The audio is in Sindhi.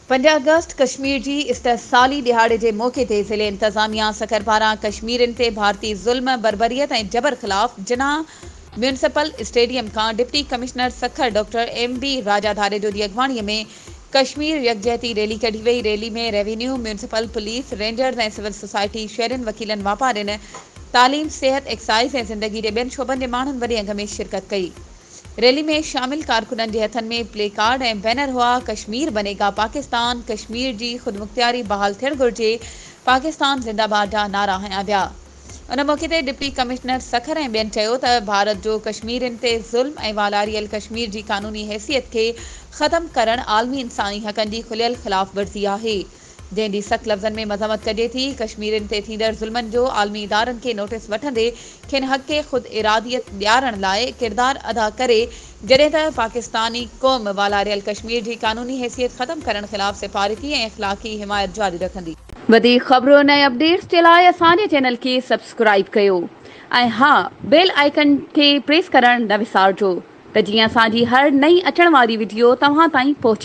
پنج آگسٽ ڪشمير جي استحصالي ڏهاڙي جي موقعي تي ضلعي انتظاميا سکر پاران ڪشميرين تي ڀارتي ظلم، بربريت ۽ جبر خلاف جناح ميونسپل اسٽيڊيم کان deputy commissioner Sukkur doctor M B Raja Dharejo جي اڳواڻي ۾ ڪشمير يڪجهتي ريلي ڪڍي وئي. Rally ۾ revenue, municipal, police, rangers ۽ civil society, شهرين، وڪيلن، واپارين، تعليم، صحت، ايڪسائيز ۽ زندگي جي ٻين شعبن جي ماڻهن وڏي انگ ۾ شرڪت ڪئي. ريلي ۾ شامل ڪارڪنن جي هٿن ۾ پلي ڪارڊ ۽ بينر هئا، ڪشمير بني گا پاڪستان، ڪشمير جي خودمختياري بحال ٿيڻ گهرجي، پاڪستان زنده باد جا نعرا هنيا ويا. ان موقعي تي ڊپٽي ڪمشنر سکر ۽ ٻين چيو ته ڀارت جو ڪشميرين تي ظلم ۽ والاريل ڪشمير جي قانوني حيثيت کي ختم ڪرڻ عالمي انساني حقن جي کليل خلاف ورزي آهي. جنهن جي سخت لفظن ۾ مذمت ڪجي ٿي، ڪشميرين تي ٿيندڙ ظلمن جو عالمي ادارن کي نوٽيس وٺندي کين حق خود اراديت ڏيارڻ لاء ڪردار ادا ڪري، جڏهن ته پاڪستاني قوم والاريل ڪشمير جي قانوني حيثيت ختم ڪرڻ خلاف سفارتي ۽ اخلاقي حمايت جاري رکندي. وڌيڪ خبرن ۽ اپڊيٽس جي لاء اسان جي چينل کي سبسڪرائيب ڪيو ۽ ها بيل آئيڪن کي پريس ڪرڻ نه وسارجو ته جيئن اسان جي هر نئين اچڻ واري وڊيو توهان تائين پهچي.